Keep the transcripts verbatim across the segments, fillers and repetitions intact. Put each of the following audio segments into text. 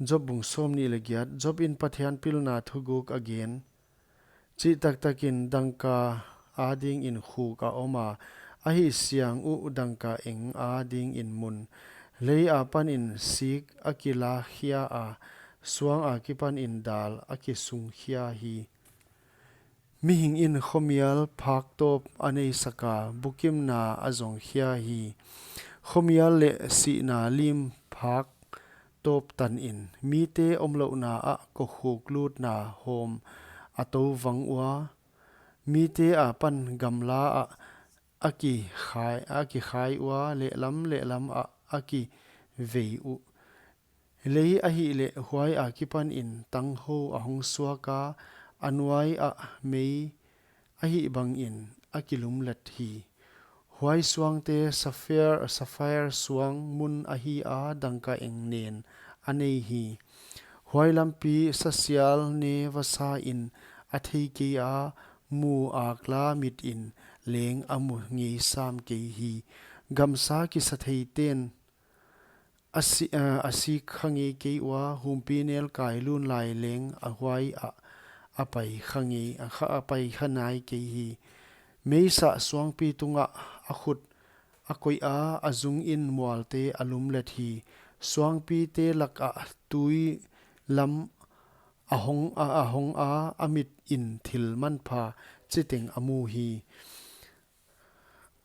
Job bung sawmnih leh giat. Job in Pathian pilna thuguk a gen. Chihtaktakin dangka adingin khuk a om a, a hihsiang uh dangka eng adingin mun. Lei apanin sik a kilakhia a, suang akipanin dal a kisungkhia hi. Mihing in khomial phak tawp a neisak a, bukimna a zongkhia hi. Khomial leh sihna lim phak tawp tanin, mite omlouhna ah kokhuk lutna hawm a tou vang ua, mite apan gamla ah a kikhai, a kikhai ua, lehlam lehlam ah a kivei uh. Lei ahihleh huai akipanin tanghou a hong suak a, a nuai ah mei a hih bangin a kilumlet hi. Huai suangte sapphire, sapphire suang mun ahi a, dangka eng nen a nei hi. Huai lampi sasial ne vasain a thei kei a, mu akla mitin leng a mu ngei sam kei hi. Gamsa kisatheiten a si, a, a sik kha ngei kei ua, humpinelkai lunlai leng a huai ah a pai kha ngei, a kha, a pai kha nai kei hi. Meisa suangpi tungah a khut a koih a, a zungin mualte a lumlet hi. Suangpite lakah tui lam a hong a, a hong a, a mitin thil manpha chiteng a mu hi.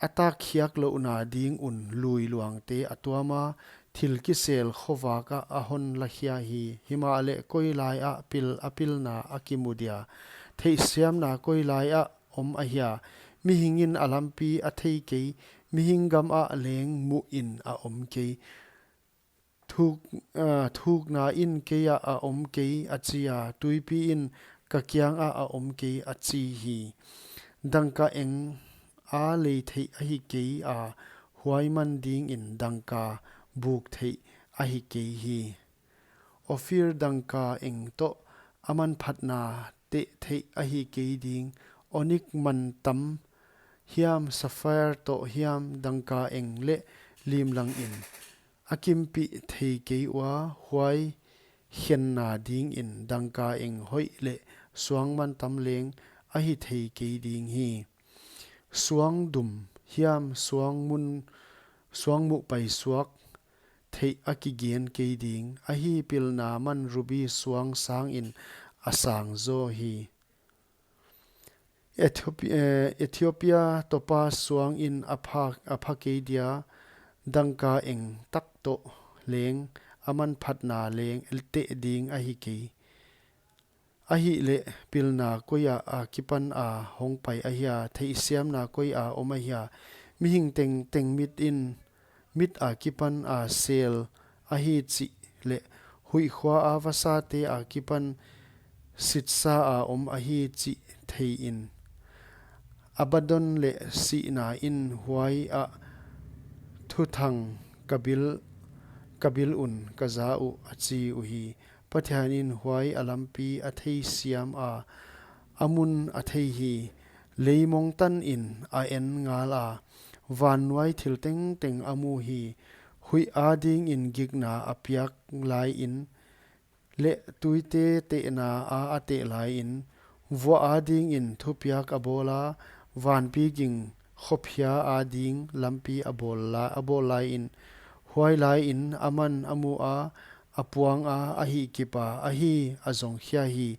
A takkhiak louhna ding un lui luangte a tuam a, thil kisel khovak ah a hon lakhia hi. Himahleh koi lai ah pil a pilna a kimu dia, theihsiamna koi lai ah om ahia? Mihing in a lampi a thei kei, mihing gam ah leng muhin a om kei. Thuk, ah, thukna in kei ah a om kei a chi a, tuipi in ka kiang ah a om kei a chi hi. Dangka eng a lei theih ahi kei a, huai man dingin dangka buk theih ahi kei hi. Ophir dangka eng toh a manphatna teh theih ahi kei ding, onik mantam hiam, sapphire toh hiam, dangka eng leh limlang in a kimpih thei kei ua, huai khenna dingin dangka eng hoih leh suang mantam leng ahi thei kei ding hi. Suang dum hiam, suang mun, suang muh paisuak theih a kigen kei ding, ahi pilna man ruby suang sangin a sang zaw hi. Ethiopia, eh, Ethiopia topaz suangin a pha, a pha kei dia, dangka eng tak toh leng a manphatna leng teh ding ahi kei. Ahihleh pilna koi ah akipan a hong pai ahia, theihsiamna koi a om ahia? Mihing tengteng mit in, mit akipan a sel ahi chih leh, huihkhua a vasate akipan sitsa a om ahi chih thei in, Abaddon leh sihna in huai ah thuthang ka bil, ka bil un ka za uh a chi uhi. Pathian in huai a lampi a theisiam a, a mun a thei hi. Leimong tanin a en ngal a, vannuai thil tengteng a mu hi. Huih adingin gikna a piak laiin, leh tuite tehna a a teh laiin, vuah adingin thupiak a bawl a, vanpi ging khophia ading lampi a bawl la, a bawl laiin, huai laiin aman a mu a, a puang a, a hihkip a, ahi a zongkhia hi.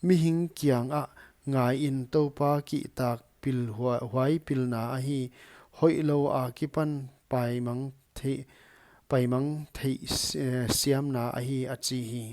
Mihing kiang ah ngaiin, Toupa kihtak pil hua-, huai pilna ahi, hoihlou akipan paimang thei, paimang theih s-, eh, siamna ahi a chi hi.